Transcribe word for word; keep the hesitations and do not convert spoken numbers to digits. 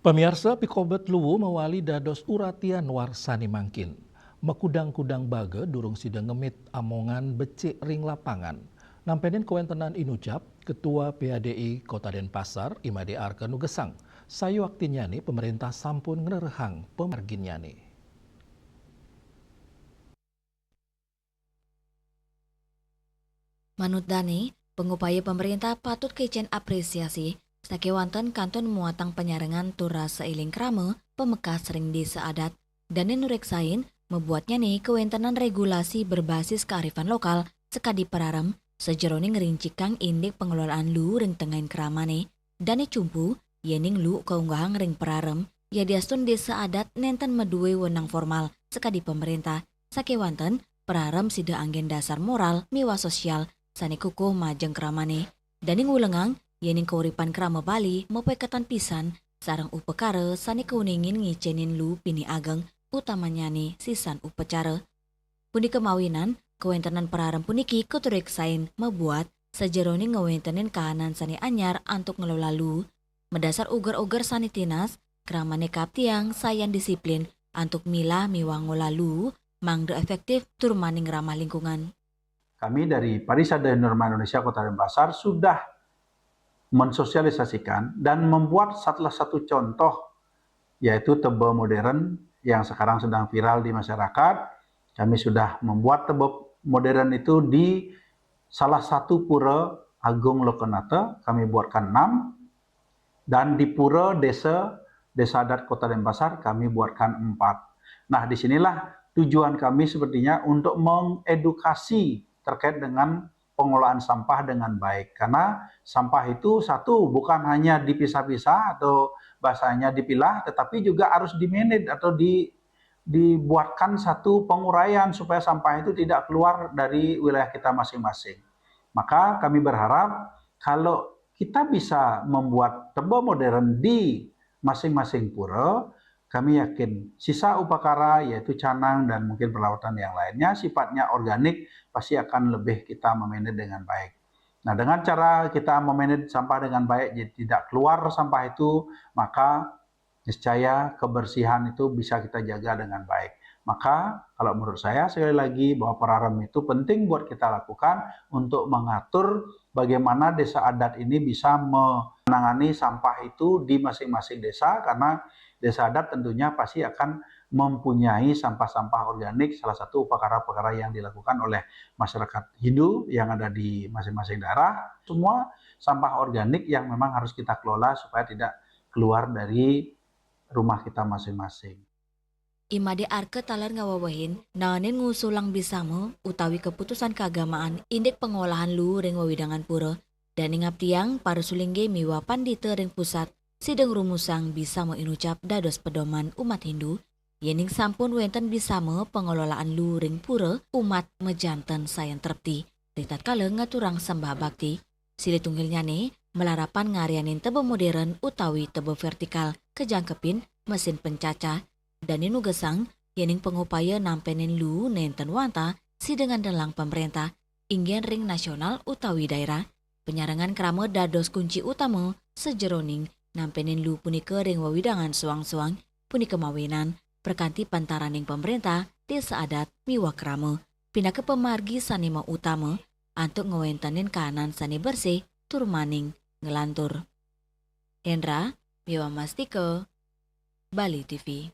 Pamiarsa, pikobet luwu mawali dados uratian warsane mangkin. Makudang-kudang baga durung sida ngemit amongan becik ring lapangan. Nampenin kawentenan inucap, Ketua P A D I Kota Denpasar, I Made Arka nugesang, sayuaktinyane pemerintah sampun ngrerehang pamarginnyane. Manut dane, pangupaya pemerintah patut kicen apresiasi, sakewanten kantun muatang panyarengan tur rasa eling krama pamekas ring desa adat. Dane nureksain, mabuatnyane kawentenan regulasi berbasis kearifan lokal sakadi pararem sajeroning ngrincikang indik pengelolaan luu ring tengahing kramane. Dane cumpu, yening luu kaunggahang ring pararem, yadiastun desa adat nenten madue wenang formal sakadi pemerintah, sakewanten pararem sida anggen dasar moral miwah sosial sane kukuh majeng kramane. Dane ngulengang, yening kauripan krama Bali mapaiketan pisan sareng upakara sane kauningin ngicenin luu pinih ageng, utamanyane sisan upacara. Punika mawinan, kawentenan pararem puniki katureksain mabuat sajeroning ngawentenin kahanan sane anyar antuk ngelola luu. Madasar uger-uger sane tinas, kramane kaaptiang sayan disiplin antuk milah miwah ngolah luu, mangda efektif tur maning ramah lingkungan. Kami dari Parisada Hindu Rema Indonesia Kota Denpasar sudah mensosialisasikan dan membuat salah satu contoh, yaitu teba modern yang sekarang sedang viral di masyarakat. Kami sudah membuat teba modern itu di salah satu pura Agung Lokanata, kami buatkan enam, dan di pura desa, desa adat Kota Denpasar, kami buatkan empat. Nah, disinilah tujuan kami sepertinya untuk mengedukasi terkait dengan pengelolaan sampah dengan baik. Karena sampah itu satu, bukan hanya dipisah-pisah atau bahasanya dipilah, tetapi juga harus di-manage atau di, dibuatkan satu penguraian supaya sampah itu tidak keluar dari wilayah kita masing-masing. Maka kami berharap kalau kita bisa membuat teba modern di masing-masing pura, kami yakin sisa upakara, yaitu canang dan mungkin peralatan yang lainnya, sifatnya organik, pasti akan lebih kita memanage dengan baik. Nah, dengan cara kita memanage sampah dengan baik, jadi tidak keluar sampah itu, maka niscaya kebersihan itu bisa kita jaga dengan baik. Maka, kalau menurut saya, sekali lagi, bahwa pararem itu penting buat kita lakukan untuk mengatur bagaimana desa adat ini bisa menangani sampah itu di masing-masing desa, karena desa adat tentunya pasti akan mempunyai sampah-sampah organik, salah satu upakara-upakara yang dilakukan oleh masyarakat Hindu yang ada di masing-masing daerah. Semua sampah organik yang memang harus kita kelola supaya tidak keluar dari rumah kita masing-masing. I Made Arka taler ngawewehin, naenin ngusulang bisama utawi keputusan keagamaan indik pangolahan luu ring wewidangan pura, dane ngaptiang para sulingge miwah pandita ring pusat sida ngrumusang bisama inucap dados pedoman umat Hindu, yening sampun wenten bisama pangelolaan luu ring pura, umat majanten sayan trepti ritatkala ngaturang sembah bakti. Silih tunggilnyane malarapan ngaryanin teba modern utawi teba vertikal kajangkepin mesin pencacah. Dane nugesang, yening pangupaya nampenin luu nenten wantah sida ngandelang pamrentah, inggen ring nasional utawi daerah. Panyarengan krama dados kunci utama sajeroning nampenin luu punika ring wewidangan soang-soang, punika mawinan prakanti pantaraning pamrentah, desa adat miwah krama, pinaka pamargi sane mautama antuk ngwentenin kahanan sane bersih tur maning nglantur. Hendra miwah Mastika, Bali T V.